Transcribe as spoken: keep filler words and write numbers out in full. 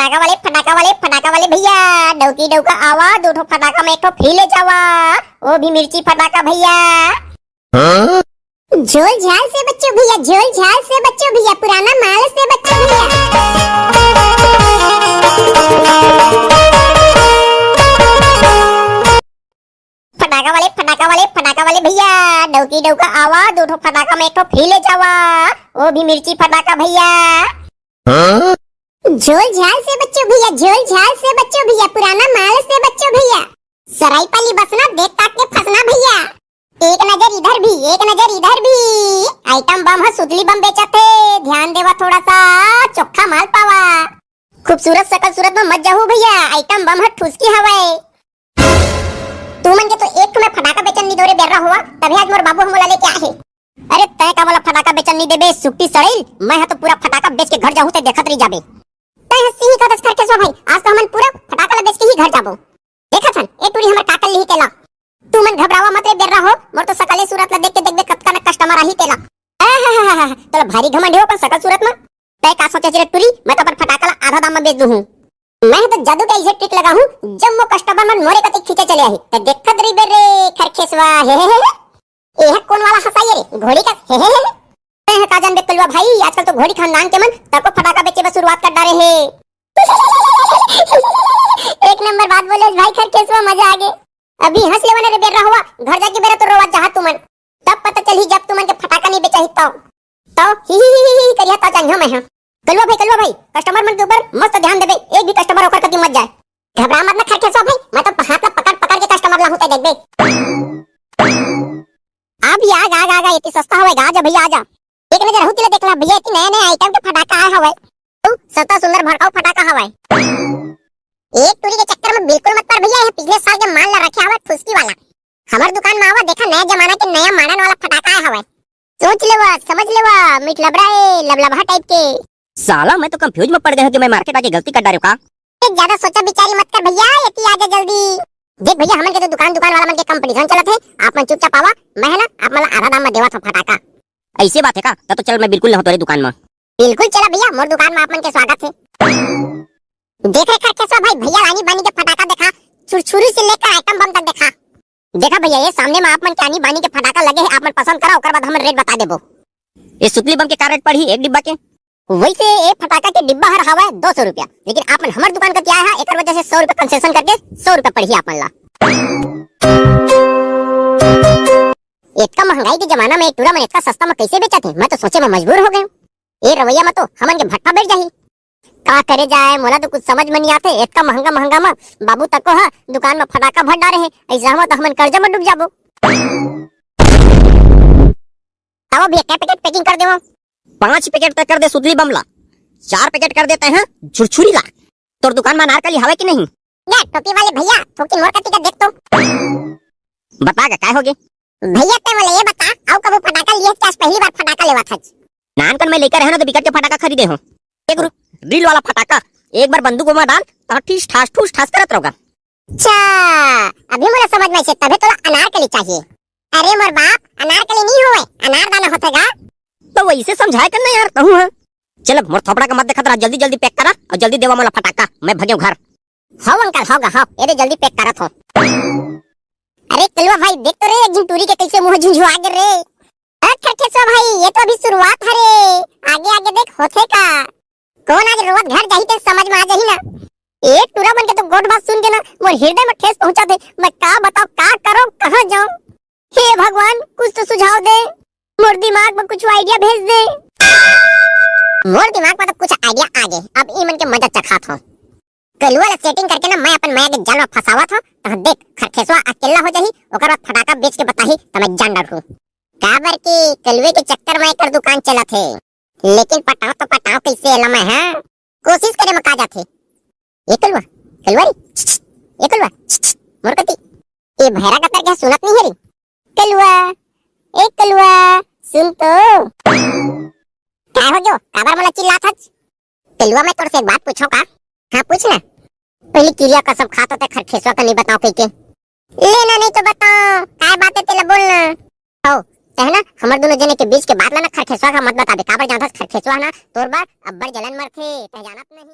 फटाका वाले, फटाका वाले, फटाका वाले भैया, डौकी डौका आवा, दो ठो फटाका में एक ठो फ्री ले जावा, वो भी मिर्ची फटाका भैया। हाँ? झोल झाल से बच्चों भैया, झोल झाल से बच्चों भैया, पुराना माल से बच्चों भैया। फटाका वाले, फटाका वाले, फटाका वाले भैया, डौकी डौका आवा, दो ठो फटाका में एक ठो फ्री ले जावा, वो भी मिर्ची फटाका भैया। हाँ? झोल झाल से बच्चों भैया, झोल झाल से बच्चों भैया, पुराना माल से बच्चों भैया। सराईपाली बसना, देख ताक के फंसना भैया। एक नजर इधर भी, एक नजर इधर भी। आइटम बम ह, सुतली बम बेचत हे, ध्यान देवा थोड़ा सा, चोखा माल पावा। खूबसूरत सकल सूरत में मत जाहू भैया, आइटम बम ह ठुसकी हवय। तू मन के तो एक ठो मैं फटाका बेचन नी दो रे बेर्रा होवा, तभे आज मोर बाबू ह मोला लेके आए हे। अरे तय का मोला फटाका बेचन नी देबे, सुकटी सड़ैल, मैं ह तो पूरा फटाका बेच के घर जाहूं, ते देखत रही जाबे। तय ह सिही कथस खरखेसवा भाई, आज तो हमन पूरा फटाका ला बेच के ही घर जाबो। देखत हन, ए टूरी हमर का कर लिही तेला। तू मन घबरावा मत रे बेर्रा हो, मोर तो सकले सूरत ला देख के देखबे कतका न कस्टमर आही तेला। आहाहाहा, तोला भारी घमंड हे अपन सकल सूरत म। तय का सोचे रे टूरी, मैं तो अपन फटाका ला आधा दाम म बेच दूहूं। मैं तो जादू के ऐसे ट्रिक लगाहूं, जम्मो कस्टमर मन मोरे कति खींचे चले आही। त देखत रहिबे रे खरखेसवा, हे हे हे हे। एह कोन वाला हंसाई रे, घोड़ी का, हे हे हे हे। तय ह का जानबे कलुआ भाई, आजकल तो घोड़ी खानदान के मन तको फटाका बेचे बर शुरुआत कर डारे हे। एक नंबर बात बोले भाई खरखेसवा, मजा आ गे। अभी हंस लेवा ना रे बेर्रा होवा, घर जाके बेरा तो रोवा जहां तुमन। तब पता चलही जब तुमन के फटाका नहीं बेचाही तब। तब ही ही ही ही ही करिया तब जानियो मैं हां। कलुआ भाई, कलुआ भाई, कस्टमर मन के ऊपर मस्त ध्यान देबे, एक भी कस्टमर ओकर कति मत जाए। घबरा मत ना खरखेसवा भाई, मैं तो हाथ ला पकड़ पकड़ के कस्टमर ला हूं ते देखबे। आ भैया आ गा, आ गा, आ गा, एती सस्ता हवय गा, आ जा भैया आ जा। एक नजर हूं तिला देख ला भैया, एती नया नया आइटम के फटाका आए हवय। तू सस्ता सुंदर भड़काऊ फटाका हवय। एक टूरी के चक्कर में बिल्कुल मत पड़ भैया, ये पिछले साल के माल ला रखे हवय ठुसकी वाला। हमर दुकान में आवा, देखा नया जमाना के नया मॉडर्न वाला फटाका आए हवय। सोच लेवा, समझ लेवा, मीठ लबरा ए, लबलबहा टाइप के। साला मैं तो कंफ्यूज में पड़ गया हूँ कि मैं मार्केट आके गलती कर डारे हूँ का। ए, ज्यादा सोचा बिचारी मत कर भैया, एती आ जा जल्दी। देख भैया, हमन के तो दुकान दुकान वाला मन के कंपटीशन चलत हे, आप मन चुपचाप आवा, मैं है ना आप मन ला आधा दाम में देवत हूँ फटाका। ऐसे बात है का? तब तो चल मैं बिल्कुल ना हूँ तोरे दुकान में। बिल्कुल चला भैया, मोर दुकान में आप मन के स्वागत है। देख रे खरखेसवा भाई, भैया आनी बानी के फटाका देखा, छुरछुरी से लेकर आइटम बम तक देखा। देखा भैया, ये सामने में आप मन के आनी बानी के फटाका लगे है, आप मन पसंद करा, ओकर बाद हमन रेट बता देबो। ये सुतली बम के का रेट पड़ही एक डिब्बा के? वैसे ये फटाका के डिब्बा हर हवा है दो सौ रुपया, लेकिन आप मन हमर दुकान कति आए हा, एकर वजह से सौ रुपया कंसेशन करके सौ रुपया पड़ही आप मन ला। इतना महंगाई के जमाना में टूरा मन इतना सस्ता में कैसे बेचत हे, मैं तो सोचे में मजबूर हो गए। ये रवैया में तो हमन के भट्ठा बैठ जाही। का करे जाए, मोला तो कुछ समझ में नहीं आते। इतना महंगा महंगा में बाबू तको ह दुकान में फटाका भर डारे हे, ऐसा हम तो हमन कर्जा में डूब जाबो। तब भैया, कै पैकेट पैकिंग कर देवो? पांच पैकेट तक कर दे सुतली बम ला, चार पैकेट कर देते हैं झुरझुरी ला। तोर दुकान में अनारकली हवे कि नहीं? ए टोपी वाले भैया, थोकिन मोर कति का देख तो। बता गा, काय हो गे? भैया, ते मोला ये बता, अउ कभू फटाका लिए हस कि आज पहली बार फटाका लेवत हस? नानकन में लइका रहे ना, तो बिकट के फटाका खरीदे हो। एक रु-, रील वाला फटाका, एक बार बंदूक में डाल, तो ठीस ठास, ठूस ठास करत रहोगा। अच्छा, अभी मोला समझ में आइसे, तभे तोला अनारकली चाहिए। अरे मोर बाप, अनारकली नहीं होवे, अनारदाना होथे गा। तो वैसे समझाए कर ना यार, कहूँ है। चल अब मोर थोपड़ा का मत देखत रहा, जल्दी जल्दी पैक करा और जल्दी देवा मोला फटाका, मैं भगेव घर। हव अंकल, हव गा, हव, ये दे जल्दी पैक करत हो। अरे कलुआ भाई, देख तो रे, एक झिन टूरी के कैसे मुंह झुंझुआ गे रे। अरे खरखेसवा भाई, ये तो अभी शुरुआत हरे, आगे आगे देख होथे का। कौन आज रोवत घर जाही ते समझ में आ जाही ना। ए टूरा मन के तो गोठ बात सुन के ना मोर हृदय में ठेस पहुंचा दे। मैं का बताओ, का करो, कहां जाऊं? हे भगवान, कुछ तो सुझाव दे, मोर दिमाग में कुछ आइडिया भेज दे। मोर दिमाग में तो कुछ आइडिया आ गे, अब ई मन के मजा चखात हो। कलुआ ला सेटिंग करके ना मैं अपन मया के जाल में फंसावत हो। तहां देख, खरखेसवा अकेला हो जाही, ओकर बाद फटाका बेच के बताही, त मैं जान डरहूं। काबर कि कलुए के चक्कर में एकर दुकान चलत हे। लेकिन पटाव तो पटाव कैसे एला मैं, हां? कोशिश करे में का जाथे। ए कलुआ, कलुआ रे, ए कलुआ, मोर कति। ए भैरा कतर के सुनत नहीं है रे। कलुआ, ए कलुआ, सुन तो। काय हो गयो? काबर मोला चिल्लात हच? कलुआ, मैं तोर से एक बात पूछो का? हां, पूछ ना। पहली किरिया कसम खात होते खरखेसवा का नहीं बताओ कह के। लेना नहीं तो बताओ, काय बात है तेला बोलना। हो, तह ना हमर दोनों जने के बीच के बात ला ना खरखेसवा का मत बताबे, काबर जानथस खरखेसवा ना तोर बर अब्बड़ जलन मरथे, तह जानत नहीं।